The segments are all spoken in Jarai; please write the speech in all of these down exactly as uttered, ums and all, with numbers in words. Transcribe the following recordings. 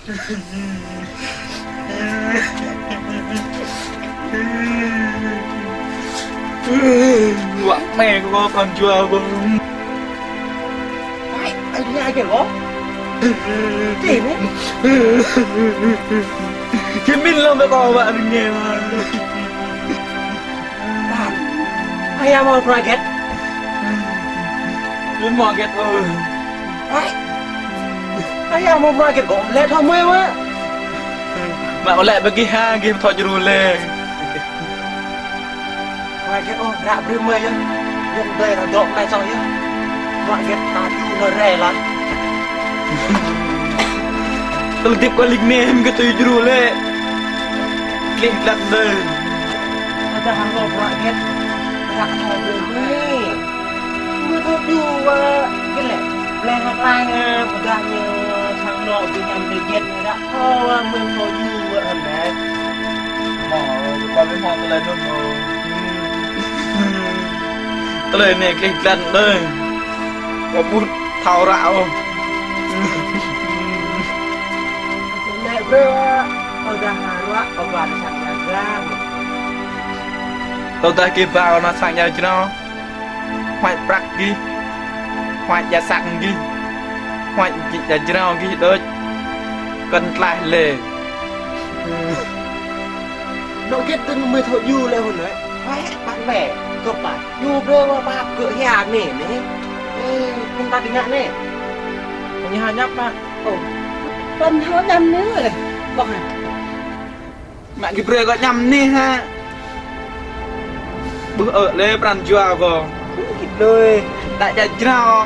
Wă mĕ kơ pran jua kơ. Hai, ai đi ai kơ kơ. Tê nê. Kơ min lŏm kơ kơ wă rơngiă mă. Pap. Ayă mă prăget. Lun mă get ơ. Hai. Ayă mă prăget kơ. Lĕ thâo mơi mă. Mă lĕ bơgi ha, gih thâo jru lĕ. Prăget ơ, ră brơi mơi yơh. Yơh đơi ră dŏ mơi soh yơh. Prăget ta tu nơ rê lah. Tơl dip kơ lik nem kơ tui jru lĕ. Klih glat đơi. Dah hăng kơ prăget. Ră thâo brơi mơi. Mơ thâo jua, gih lĕ. Bleh hăk lai ha, pơdah ñu sang nŏ gih ñăm tơjet, ră thâo, mơ thâo jua hơnĕ. Mă, kơ ƀing mă tơlơi nun ơ. Tơlơi nê klih glan đơi. Kơ ƀuh thâo ră ơ. Nê brơi, kơ dah ha ruă, kơ ƀan sang jaga. Kơ dah gih ba kơ nă sang jaga. Huač prăk gih, huač ia sang gih, huač ia jrao gih đôč, kăn tlaih lĕ. Nŏ git tơ̆ng mơi thâo jru lĕ hŭn ơi. Huač păt lĕ, kơ păt. Jru brơi wa păt kơ hia nê nê. Ê, kăn păt ngă nê. Kăn hia ñăp mă. Ơ. Kăn hia ñăp nê lĕ. Ƀơ̆ng hă. Mă gih brơi kơ ñăm nê hă. Ƀuh ơ lĕ pran jua kơ. Gih đơi. Đă ia jrao.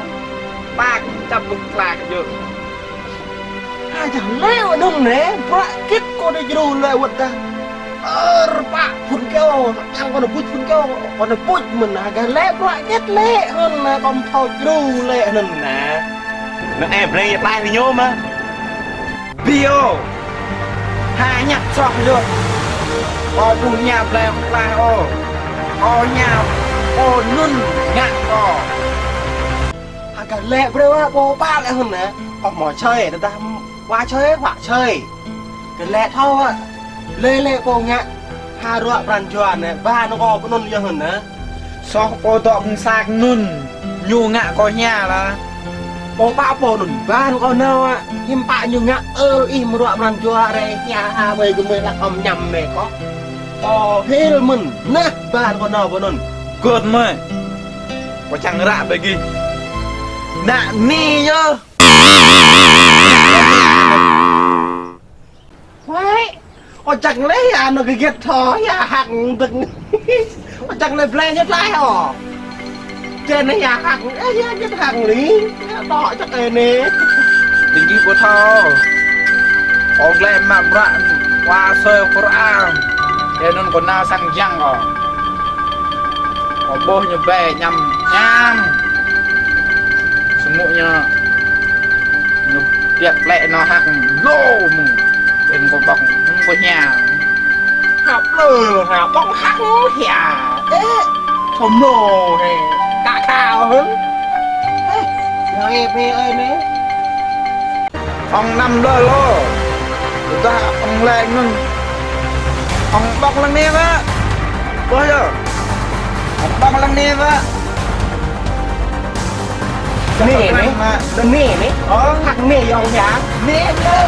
Păt čăp ƀuh klak jơ̆. Ha, jăh lĕ wa nŭng nê. Prăk git kơ đe jru lĕ wơ̆t dah. Ơ, rơpă phŭn kơ̆. Yang kơ nă puč phŭn kơ̆. Kơ nă puč mơ̆n ha, gah lĕ prăk git lĕ. Hơnă kơ thâo jru lĕ hơnă. Nă e brơi ia tlaih ñu mă. Ƀiă. Ha ñăp soh yơh. Kơ ƀuh ñăp lĕ kơ tlaih ơ. Kơ ñăp kơ nun ngă kơ. Ha gah lĕ brơi wa pô pă lĕ hŭn nă. Kơ mă čơi tơdah wa čơi wa čơi. Gah lĕ thâo wa. Lĕ lĕ pô ngă. Ha ruă pran jua nă. Ba nă kơ pơnun yơh hŭn nă. Soh pô dŏ kơ̆ng sak nun, ñu ngă kơ hia lah. Pô pă pô nun, ban kơ nao, hiư̆m pă ñu ngă ơl ih mơ̆ ruă mơnam jua rai hia ha mơi gơmơi lah kơ mơñam mơi kơ. Kơ hil mơ̆n, nah ban kơ nao pô nun. Gơ̆t mơi. Kơ čang ră bơgi. Nă ni yơh. Huai, ơ čang lĕ hia nă gơget thâo, hia hăng dơ̆ng. Ơ čang lĕ blai ñu tlaih ơ. Čen hia hăng, ơ hia gơget hăng li. Hia tŏ čang ơ nê. Ding gih ƀu thâo. Ơ glai mă bruă, wa soi Quran. Ơ nun kơ nao sang jăng ơ. Kơ ƀuh ñu ƀe ñăm, ñăm. Sơmŭ ñu, ñu piăk lĕ nao hăng lô mơ̆n. Ƀing kơ ƀơ̆ng, ƀơ̆ng kơ hia. Ha plư, ha ƀơ̆ng hăng hia. Ê, thơm lô hê. Ka ka hơ̆n. Ê, ñu ê pê ơi nê. Ong năm lơ lô. Ƀôdah ong lĕ ngưng. Ong ƀơ̆ng lăng nê mă. Ƀôh yơh. Ong ƀơ̆ng lăng nê mă. Nê nê. Nê nê. Ơ. Hăk nê yơh ong hia. Nê nê.